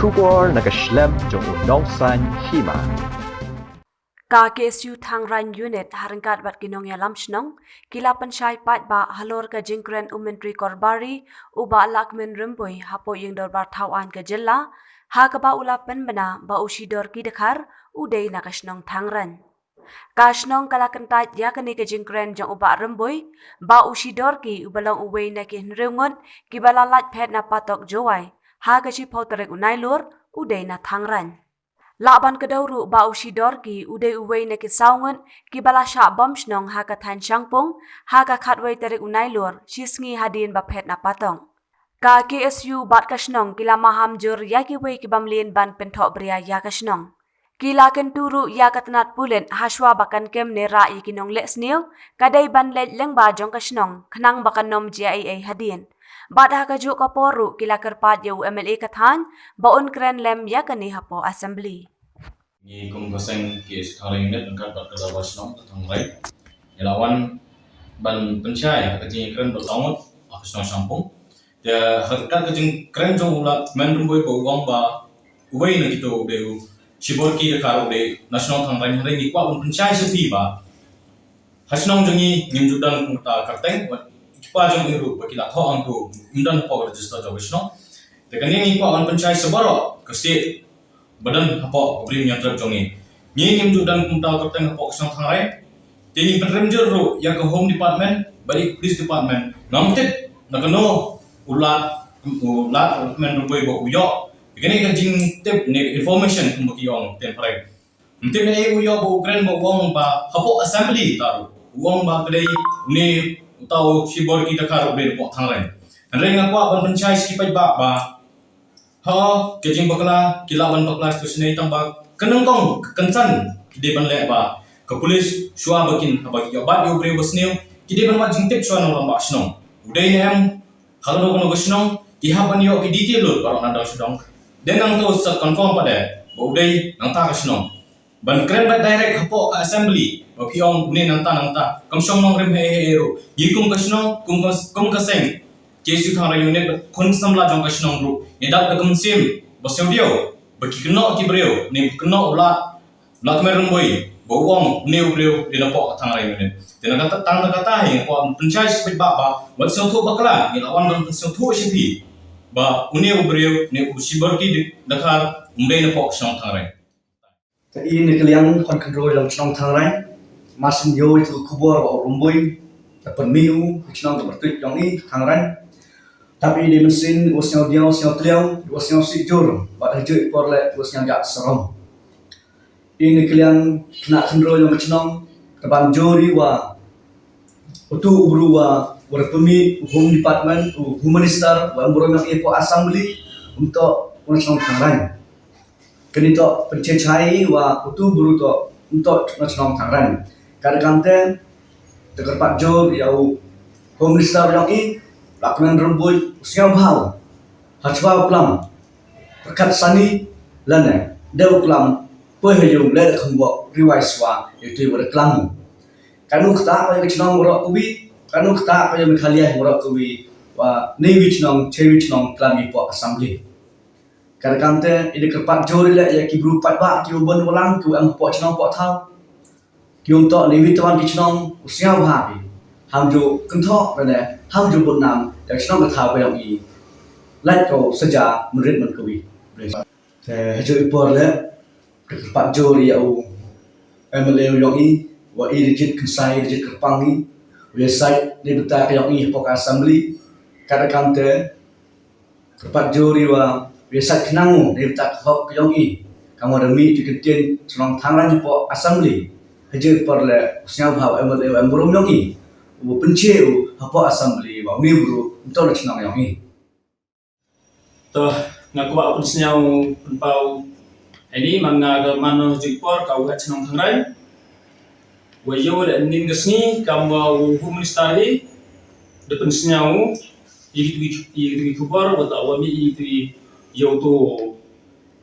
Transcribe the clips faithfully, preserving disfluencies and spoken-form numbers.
Khubor na ka shlem jong u nongsan hima. Ka K S U Thangrain Unit ha ryngkat bad ki nongïalam shnong ki la pynshai paidbah halor ka jingkren u Myntri Korbari u Bah Lahkmen Rymbui hapoh Ïing Dorbar Thaw Aiñ ka jylla, ha kaba u la pynbna ba u Shidorki Dkhar u dei na ka shnong Thangrain. Ka shnong ka la kyntait ïa kane ka jingkren jong u Bah Rymbui ba u Shidorki uba long uwei na ki hynriew ngut kiba la lait phet na Patok Jowai ha ka shiphew tarik u Nailur u dei na Thangrain. Lah ban kdew ruh ba u Shidorki u dei uwei na ki saw ngut kiba la shah bom shnong ha ka thaiñ Shangpung ha ka khatwei tarik u Nailur, shi sngi hadien ba phet na Patok. Ka K S U bad ka shnong ki la maham jur ïa kiwei ki bym lien ban pynthohbria ïa ka shnong. Ki la kyntu ruh ïa ka tnat pulit hashwa ba kan kem ne rah ïa ki nongleh sniew, ka dei ban leit lyngba jong ka shnong khnang ba kan ym jia ei ei hadien. Bad ha kajuh ka por ruh ki la kyrpad ïa u M L A ka thaiñ ba un kren lem ïa kane hapoh Assembly. Ngi kum ka seng K S U Thangrain Unit ryngkat bad ka Dorbar Shnong ka Thangrain, ngi la wan ban pynshai ha ka jingïakren ba la ngut ha ka shnong Shangpung. Te ha ryngkat ka jingkren jong u Lahkmen Rymbui ba u ong ba uwei na kito u dei u Shidorki Dkhar u dei na shnong Thangrain, hynrei ngi kwah ban pynshai sha phi ba ha shnong jong ngi ngim ju don kum kata ka kyrteng, wat ki kpa jong ngi ruh ba ki la thoh hangto ym don hapoh ka register jong ka shnong. Te kane ngi kwah ban pynshai sha baroh ka state ba don hapoh ka Bri Hynñiewtrep jong ngi. Ngi ngim ju don kum kata ka kyrteng hapoh ka shnong Thangrain. Te ngi pynrem jur ruh ïa ka Home Department bad ïa ka Police Department. Ngam tip na kano u Lah, u Lahkmen Rymbui ba u ïoh ïa kane ka jingtip ne information kumba ki ong ten phareng. Ngam tip na ei u ïoh ba u kren ba u ong ba hapoh Assembly ta ruh u ong ba ka dei une uta u Shidorki Dkhar u dei hapoh Thangrain. Hynrei nga kwah ban pynshai sha ki paidbah ba ha ka jingbakla ki lah ban bakla sha shnong tang ba ka nyngkong ka kynsan ki dei ban leh ba ka police shuwa ba kin, haba ki ïoh bat ïa u briew ba sniew, ki dei ban wad jingtip shuwa na u rangbah shnong. U dei ne em ha kano kano ka shnong, ki hap ban ïoh ki detail lut baroh na dong sha dong. Dei nangto sa confirm pat de ba u dei nangta ka shnong. Ban kren bad direct hapoh ka Assembly ba phi ong une nangta nangta, kam shong nongrim hei hei ruh. Ngi kum ka shnong, kum ka, kum ka seng K S U Thangrain Unit bad khun samla jong ka shnong ruh ngi dap da ka mynsiem ba sngewdiaw ba ki kynnoh ki briew ne kynnoh u Lah, Lahkmen Rymbui ba u ong une u briew u dei napoh ka Thangrain Unit. Te na kata, tang na kata hi nga kwah pynshai sha ki paidbah ba wat sngewthuh bakla, ngi la wan ban pynsngewthuh sha phi ba une u briew ne u Shidorki Dkhar um dei napoh ka shnong Thangrain. Te i na ka liang khon khynroi long shnong Thangrain, mar syn ïoh ïa ka khubor ba u Rymbui da pynmih u ha shnong ka pyrtuit jong i Thangrain. Tap i dei mynsiem u sngewdiaw sngewtliaw, u sngewsih jur bad ha juh i por leh u sngewjah sarom. I na ka liang khynnah khynroi long shnong, ka ban jur i wa utu u bru wa, wa da pynmih u Home Department, u Home Minister wa em burom ïa i hapoh Assembly, um toh u na shnong Thangrain. Kane toh pynshai shai wa utu u bru toh um toh na shnong Thangrain. Ka dei kamte, te kyrpad jur ïa u Home Minister ïong i, Lahkmen Rymbui, u sngewbha u, hashwa u klam pyrkhat sani lane dei u klam poi ha ïing leh da khynbok riwai swa ïa utu wa da klam u. Kano kata ka ïa ka shnong baroh kawi, kano kata ka ïa Meghalaya baroh kawi, wa ne wi shnong, che wi shnong klam i hapoh Assembly. Ka dei kamte i da kyrpad jur i leh ïa ki bru paidbah ki u bun u lang ki u em hapoh shnong hapoh thaw. Ki um toh ne wi twan ki shnong u sngewbha ki. Ham ju kynthoh lane ham ju bun nam ïa ka shnong ka thaw ka ïong i. Lait ko saja mynrit man kawi. Te ha ju i por leh da kyrpad jur ïa u M L A u ïong i, wa i da jied kynsai da jied kyrpang i, u ïa sait ne bynta ka ïong i hapoh ka Assembly. Ka dei kamte kyrpad jur i wa u ïa sait khnang u ne bynta ka hok ka ïong i. Ka mut da mih tu kyntien shnong Thangrain hapoh Assembly. Ha ju i por leh u sngewbha u M L A u em burom ïong i, u pynshai u hapoh Assembly wa une u bru um toh na shnong ïong i. To, nga kwah u pynsngew pynpaw. Ini man nga ka man u jingpor ka u ha shnong Thangrain. Wa ïoh leh nin ka sngi kam wa u Home Minister hi da pynsngew i ki, i ki khubor wa ta wa mi i ki ïoh to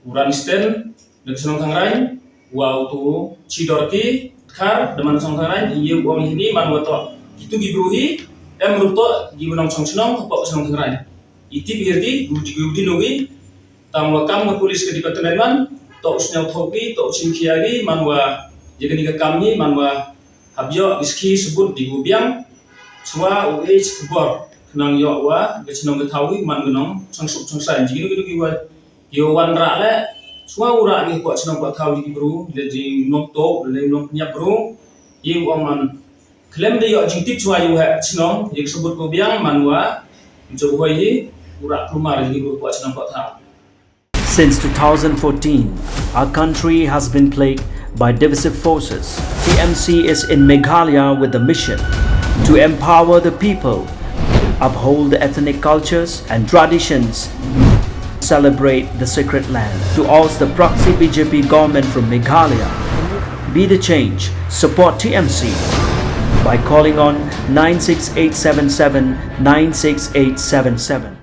u Ranston na ka shnong Thangrain, wa utu u Shidorki Dkhar da man shnong Thangrain, i ïa u ong hini man wa toh kitu ki bru hi em ruh toh ki nongshong shnong hapoh shnong Thangrain. I tip hi ruh ki, u ji u di no wi, Tang wa kam nga police ka department man, to u sñiawthooh ki, to u chimkhia ki, man wa ya kani ka kam hi, man wa hap yoh ki skhi sabut di u biang, chwa u ej khubor, khnang yoh wa ka chnong ka thaw hi man ka nong changsuk changsaiñ, ji kino kino ki wa, ki wa wan rah le, chwa u rah ki pok chnong pok thaw ji ki bru, le ji nong tok, le nong pynïap bru, ye u ong man, khlem da yoh jingtip chwa ïa u heh chnong, ïa ka sabut ko biang man wa, jong hoi hi, u rah kulmar ïa ki ruh pok chnong pok thaw. Since two thousand fourteen, our country has been plagued by divisive forces. T M C is in Meghalaya with the mission to empower the people, uphold the ethnic cultures and traditions, celebrate the sacred land, to oust the proxy B J P government from Meghalaya. Be the change. Support T M C by calling on nine six eight seven seven nine six eight seven seven.